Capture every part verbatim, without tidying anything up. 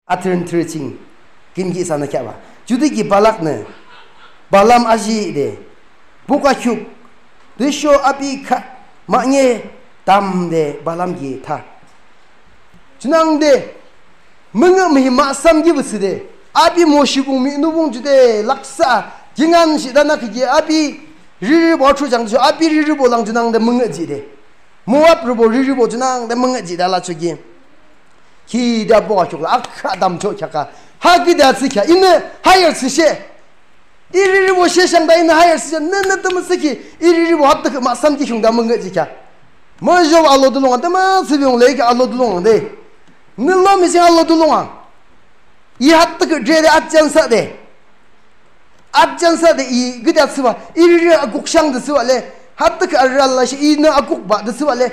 Atern thürü ching, küyimki isanü kheahbah. Judüki Balaknü Balaam ajide, bukakhiuk, tüsho api khah mahne tamde Balaam ki tha. Junangde, müngühmühi mahsam ki büsüde, api moshibung mihnubung jude laksah, kingaünshih dana kiki api riribo athru jang tüsho api riribo lang junangde müngühjihde. Moabrübo riribo junangde müngühjihde lachoki, ki de bukakhiuk la akhah tamchoh kheahka. Ha ki de atsü kheah, inü hire thsüshe. I riribo she shangde inü hire thsüshe, nünü tümü thsükhi, i riribo haptükü mahsam ki khiungde müngühjihkheah. Muzho alo dulungang, tümü thsübeyung le ki alo dulungang de. Nü lomi ching alo dulungang. I haptükü drede atjansahde. Atjansahde i küde atsübah, i riri akuk shang de thsübah le. Haptükü arü alashe inü akukbah de thsübah le.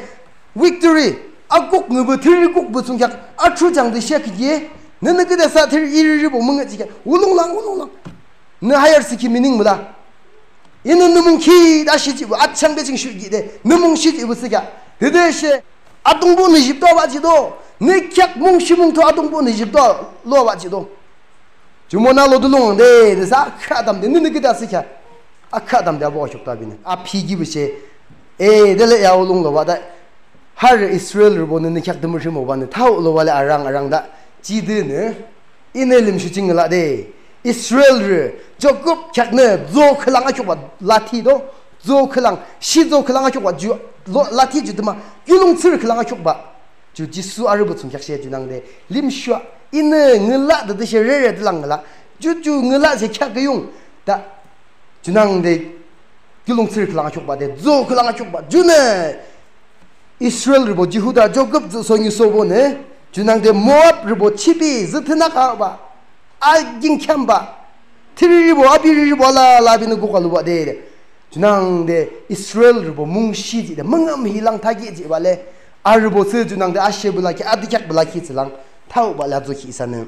Victory, akuk ngübah thiri kukbah thsungkheak athru jang de she kiki. Nünü küde sa thiri i riribo müngühjihkheah. Wulung lang, wulung lang. Nü hire thsükhi meaning müla. Inü nü mung ki de shijihbah, achangbe ching shujihde, nü mung shijihbah thsükheah. Tütüshe, Atungpuhnü jipto abah jihdo. Nü kheak mung shimung to Atungpuhnü jipto lo abah jihdo. Jumonü alo dulungang de, de sa akhah tamde, nünü küde thsükheah. Akhah tamde abukakhiuk ta binü. Api ki büshe, e, de le ya wulung lo bah de. Harü Israelrübonü nü kheak tümü rhimobah nü thao lo bah le arang arang de. Jidünü, inü limshu ching la de. Israelrü, Jakob kheaknü, zo khülang akhiukbah lathi do. Zo khülang, shi zo khülang akhiukbah ju, lo, lathi ju tümü, kiulongthsürü khülang akhiukbah. Ju Jisu arübo thsungkheak she junangde. Limshu a, inü ngüla de tüshe rere de lang ngüla. Ju ju ngüla she kheak küyung. Ta, junangde kiulongthsürü khülang akhiukbah de, zo khülang akhiukbah. Junü Israelrübo Jihuda Jakob tsühsoniusobonü, junangde Moabrübo chipi züthünakabah, akin kheambah, thiriribo, api riribo alala binü kukalubah de. Junangde Israelrübo mungshi jihde, müngühmühi lang thakhi jihbah le, arübo thsü junangde ashebah lakhi, adikheakbah lakhi thsülang, thaobah le azokhi isanü.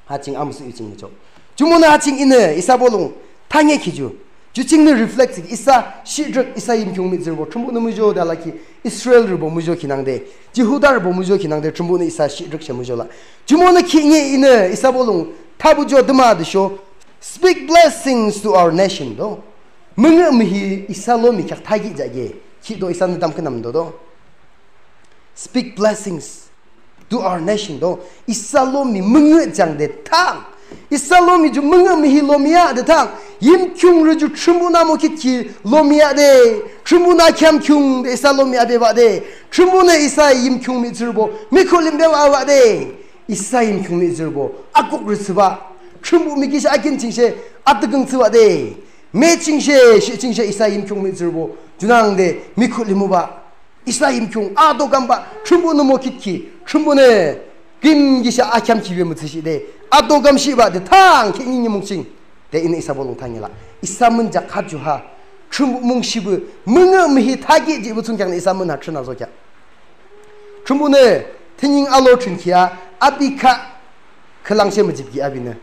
Ha ching amüsüh yu ching nücho. Jumonü ha ching inü isa bolung thangekhi ju. Ju chingnü reflect thsükhi isa shitrük isa Yimkhiung mihtsürübo Thrünpuhnü muzhode alakhi Israelrübo muzhokhi nangde, Jihudarübo muzhokhi nangde Thrünpuhnü isa shitrük she muzho la. Jumonü khihni inü isa bolung thabujo tümü tüsho, speak blessings to our nation do. Müngühmühi isa lomi kheak thakhi jihkhi do isanü tamkhüntamnüdo do. Speak blessings to our nation do. Isa lomi müngühjang de thang. Isa lomi ju müngühmühi lomi a de thang. Yimkhiungrü ju Thrünpuhnü mokhitkhi lomi a de. Thrünpuhnü kheamkhiung de isa lomi abebah de. Thrünpuhnü isa Yimkhiung mihtsürübo mikhuhlim bebah de. Isa Yimkhiung mihtsürübo akukrü thsübah. Thrünpuh miki she akin ching she atiküng thsübah de. Me ching she, shi ching she isa Yimkhiung mihtsürübo junangde mikhuhlim mübah. Isa Yimkhiung ato kambah, Thrünpuhnü mokhitkhi, Thrünpuhnü kim ki she akheamkhibe mütsüshihde ato kamshihbah de thang khihni nimung ching. De inü isa bolung thangela. Isa münjak ha ju ha. Thrünpuh mungshibah, müngühmühi thakhi jihbah thsungkheaknü isa mün ha thrüna zokheah. Thrünpuhnü thüning alo thrünkhi a, api khah khülang she müjipkhi apinü.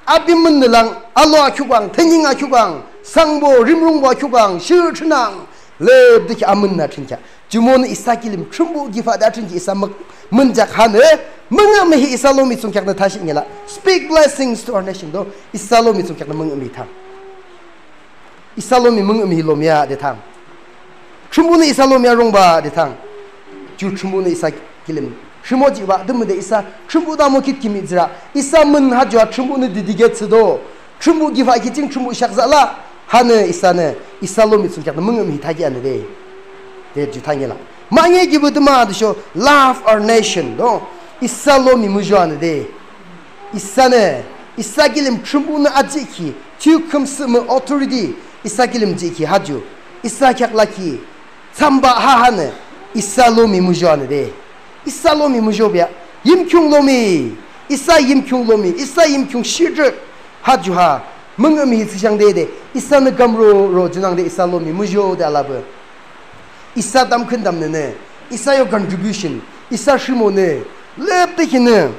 Api münnü lang, alo akhiukang, thüning akhiukang, sangbo, rimrungbo akhiukang, shi thrünang, lepdükhi amünnü thrünkhi a. Jumonü isa kilim Thrünpuh kifade athrünkhi isa mük, münjak hanü, müngühmühi isa lomi thsungkheaknü thashih ngela. Speak blessings to our nation do, isa lomi thsungkheaknü müngühmühi thang. Isa lomi müngühmühi lomi a de thang. Thrünpuhnü isa lomi a rungbah de thang. Ju Thrünpuhnü isa kilim rhimojihbah tümüde isa Thrünpuhnü mokhitkhi mihtsürü a. Isa mün ha ju a Thrünpuhnü dedicate thsüdo. Thrünpuh kifakhi ching Thrünpuh shakzala. Hanü isanü isa lomi thsungkheaknü müngühmühi thakhi anü de. De ju thangela. Mahne kibah tümü tüsho love our nation do. Isa lomi muzho anü de. Isanü, isa kilim Thrünpuhnü ajihkhi, thiyu khümsühmüh authority, isa kilim jihkhi ha ju, isa kheak lakhi, thsambah ha hanü, isa lomi muzho anü de. Isa lomi muzho bea, Yimkhiung lomi, isa Yimkhiung lomi, isa Yimkhiung shitrü, ha ju ha, müngühmühi thsüshang de de, isanü kamruhroro junangde isa lomi muzhode alabah. Isa tamkhüntamnünü, isa yo contribution, isa rhimonü, lepdükhinü,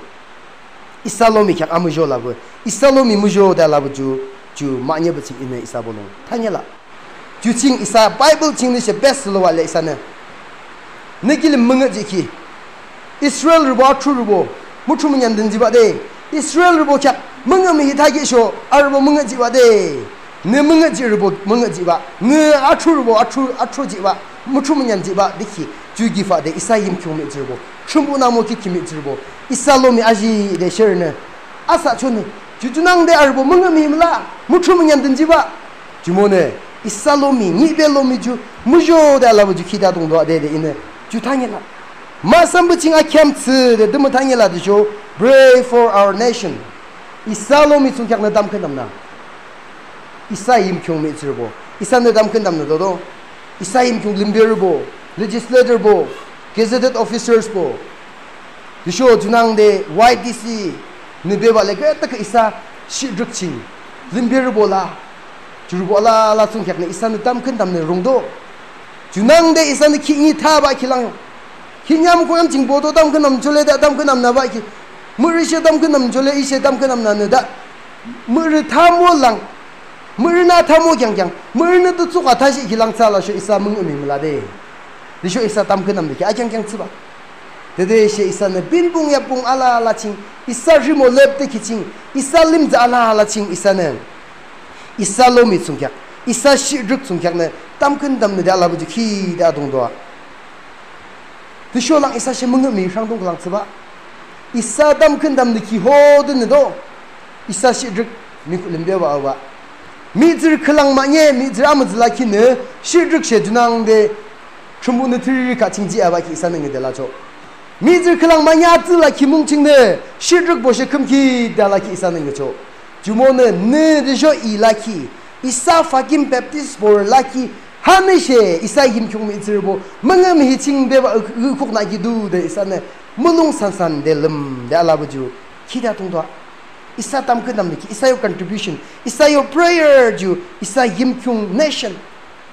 isa lomi kheak amuzho labah, isa lomi muzhode alabah ju, ju mahne büching inü isa bolung thangela. Ju ching isa Bible chingnü she best lobah le isanü. Nü kilim müngühjihkhi, Israelrübo, athrurübo, müthrumünean dünjibah de. Israelrübo kheak müngühmühi thakhi sho arübo müngühjihbah de. Nü müngühjihrübo müngühjihbah, nü athrurübo athrü athrujihbah, müthrumünean jihbah de ki. Ju kibah de isa Yimkhiung mihtsürübo, Thrünpuhnü mokhitkhi mihtsürübo, isa lomi azhide sherünü asachonü, ju junangde arübo müngühmühi müla, müthrumünean dünjibah. Jumonü isa lomi, nihbe lomi ju muzhode alapü ju khide adungto ah de de inü ju thanila. Mahsambah ching akheam thsüde tümü thanila tüsho, Pray for our nation. Isa lomi thsungkheaknü tamkhüntamnü, isa Yimkhiung mihtsürübo, isanü tamkhüntamnü dodo. Isa Yimkhiung limberübo, legislatorbo, gazetted officersbo, tüsho junangde Y D C nü bebah le küdükhüh isa shitrük ching limberübo la, jurübo alala thsungkheaknü isanü tamkhüntamnü rungdo. Junangde isanü khihni thabah ki lang, khihni amükoh yam ching boto tamkhüntamchoh le tha tamkhüntamnü bah ki, mihtsürü she tamkhüntamchoh le i she tamkhüntamnü nü tha, mihtsürü thamo lang, mihtsürünü thamo kheangkheang mihtsürünü tüthsüka thashihkhi lang thsü lasho isa müngühmühi müla de. Tüsho isa tamkhüntamnü ki akheangkheang thsübah. Tütüshe isanü binpung yapung alala ching, isa rhimo lepde ki ching, isa limtsü alala ching isanü isa lomi thsungkheak, isa shitrük thsungkheaknü tamkhüntamnü de alapü ju khide adungto ah. Tüsho lang isa she müngühmühi rhangdung khülang thsübah. Isa tamkhüntamnü ki hodenü do, isa shitrük mihkhuk limbe bah ah bah. Mihtsürü khülang mahne, mihtsürü amütsü lakhinü shitrük she junangde Thrünpuhnü thüriri khah ching jih ah bah ki isanü ngüde lachoh. Mihtsürü khülang mahne atsü lakhi mung chingnü shitrükbo she khümkhit ah lakhi isanü ngüchoh. Jumonü nü tüsho i lakhi, isa Fakim Baptist Borü lakhi, hanü she isa Yimkhiung mihtsürübo müngühmühi ching bebah ü- ükuk nü ki du de isanü mulong sansan de lümde alapü ju khide adungto ah. Isa tamkhüntamnü ki isa yo contribution, isa yo prayer ju isa Yimkhiung nation,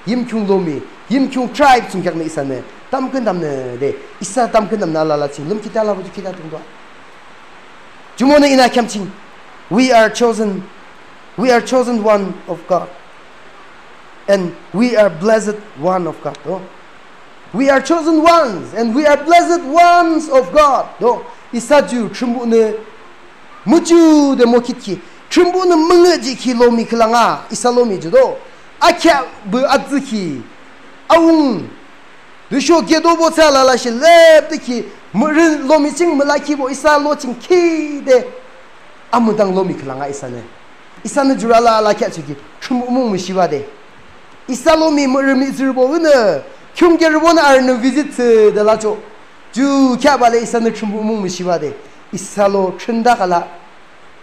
Yimkhiung lomi, Yimkhiung tribe thsungkheaknü isanü tamkhüntamnü de, isa tamkhüntamnü alala ching lümkhitde alapü ju khide adungto ah. Jumonü inü akheam ching, we are chosen, we are chosen one of God, and we are blessed one of God o. We are chosen ones and we are blessed ones of God o. Isa ju Thrünpuhnü müjude mokhitkhi, Thrünpuhnü müngühjihkhi lomi khülang ah isa lomi ju do. Akheahbah atsükhi, awung, tüsho kedobo thsü alala she lepde ki, mihtsürü lomi ching mülakhibo isa lo ching khide amüdang lomi khülang ah isanü, isanü jurü alala kheahchoki Thrünpuh mung müshibah de. Isa lomi mihtsürü mihtsürübo inü khiungkerübonü arünü visit thsüde lachoh. Ju kheahbah le isanü Thrünpuh mung müshibah de, isa lo thründak ala,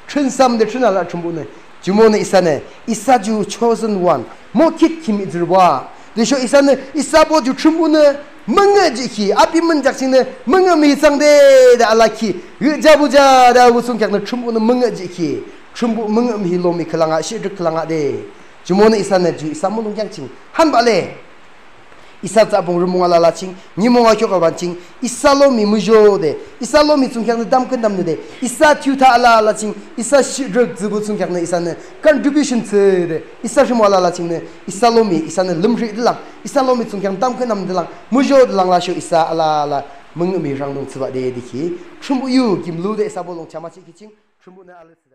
thrünsam de thrün ala Thrünpuhnü. Jumonü isanü, isa ju chosen one, mokhitkhi mihtsürübo ah. Tüsho isanü isabo ju Thrünpuhnü müngühjihkhi, api münjak chingnü müngühmühi thsang de de alakhi, yüjabujade abuh thsungkheaknü Thrünpuhnü müngühjihkhi, Thrünpuh müngühmühi lomi khülang ah, shitrük khülang ah de. Jumonü isanü ju isa mulong kheak ching hanbah le, isa tsahpung rhimung alala ching, nimung akhiuk aban ching, isa lomi muzhode, isa lomi thsungkheaknü tamkhüntamnü de, isa thiyu tha alala ching, isa shitrük thsübuh thsungkheaknü isanü contribution thsüde, isa rhimo alala chingnü isa lomi isanü lümkhride lang, isa lomi thsungkheaknü tamkhüntamnüde lang, muzhode lang lasho isa alala müngühmühi rhangdung thsübah de de ki, Thrünpuh yu ki mülude isabo lung chamachihkhi ching Thrünpuhnü alü thsü